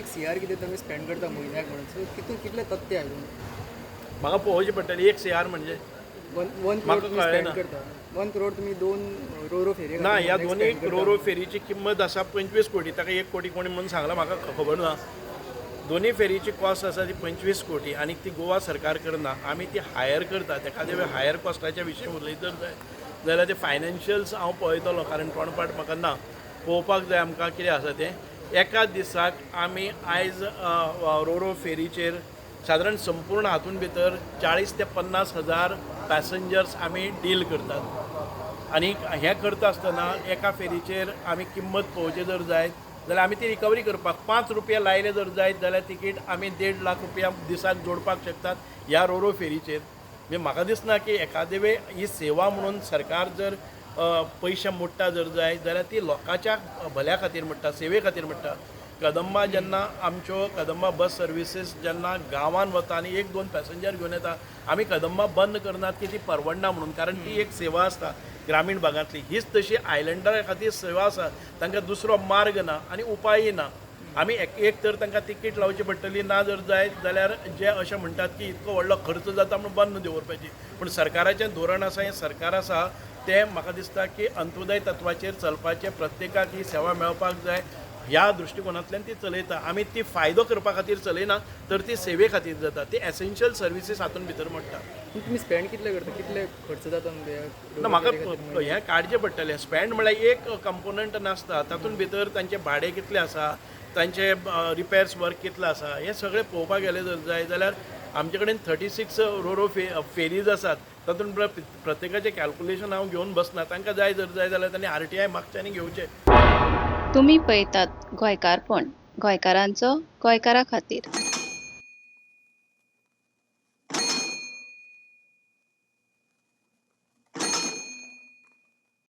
एक सीआर कितें तुमी स्पेंड करता म्हयन्याक म्हणून, सो कितू कितले तथ्य हातून? म्हाका पळोवचें पडटलें. 1 सीआर म्हणजे? वन वन म्हाका करोड तुमी कळ्ळें स्पेंड ना. करता, 1 करोड तुमी दोन रोरो फेरी ना, ह्या दोनी रोरो फेरीची किंमत आसा 25 कोटी. ताका 1 कोटी कोणी म्हणून सांगलां, म्हाका खबर ना. दोनी फेरीची कॉस्ट आसा ती 25 कोटी आनी ती गोवा सरकार करना, आमी ती हायर करतात. एखाद्या वेळ हायर कॉस्टाच्या विशय उलयत जर जाय जाल्यार ते फायनान्शियल्स हांव पळयतलो, कारण तोंडपाठ म्हाका ना. पळोवपाक जाय आमकां कितें आसा तें. एका दिसाक आमी आयज रोरो फेरीचेर सादारण संपूर्ण हातून भितर 40 ते 50 हजार पॅसेंजर्स आमी डील करतात आनी हें करता आसतना एका फेरीचेर आमी किंमत पळोवचें जर जायत जाल्यार आमी ती रिकवरी करपाक 5 रुपया लायले जर जायत जाल्यार तिकीट आमी 1.5 लाख रुपया दिसाक जोडपाक शकतात ह्या रोरो फेरीचेर. म्हणजे म्हाका दिसना की एखादे वेळ ही सेवा म्हणून सरकार जर पयशे मोडटा जर जायत जाल्यार ती लोकांच्या भल्या खातीर म्हणटा, सेवे खातीर म्हणटा. कदंबा जेन्ना, आमच्यो कदंबा बस सर्विसीस जेन्ना गांवान वता आनी एक दोन पॅसेंजर घेवन येता, आमी कदंबा बंद करनात की ती परवडना म्हणून, कारण ती एक सेवा आसता ग्रामीण भागांतली. हीच तशी आयलंडरा खातीर सेवा आसा. तांकां दुसरो मार्ग ना आनी उपायय ना. आमी एक एक तर तांकां तिकीट लावची पडटली, ना जर जायत जाल्यार जे अशें म्हणटात की इतको व्हडलो खर्च जाता म्हणून बंद दवरपाची. पूण सरकाराचें धोरण आसा, हें सरकार आसा तें म्हाका दिसता की अंत्योदय तत्वाचेर चलपाचें, प्रत्येकाक ही सेवा मेळपाक जाय ह्या दृश्टिकोनांतल्यान ती चलयता. आमी ती फायदो करपा खातीर चलयना, तर ती सेवे खातीर जाता. ती एसेन्शियल सर्विसीस हातून भितर मोडटा. तुमी स्पेंड कितले करता, कितले खर्च जाता म्हणजे? ना, म्हाका हें काडचें पडटलें. स्पेंड म्हळ्यार एक कंपोनंट नासता. तातूंत भितर तांचें भाडें कितलें आसा, तांचे रिपेर्स वर्क कितलें आसा, हें सगळें पळोवपाक गेलें जर जाय जाल्यार आमचे कडेन 36 रोरो फेरीज आसात. तातूंत प्रत्येकाचें कॅल्कुलेशन हांव घेवन बसना. तांकां जाय जर जाय जाल्यार तांणी आरटीआय मागचें आनी घेवचें. तुमी पळयतात गोंयकारपण, गोंयकारांचो गोंयकारा खातीर.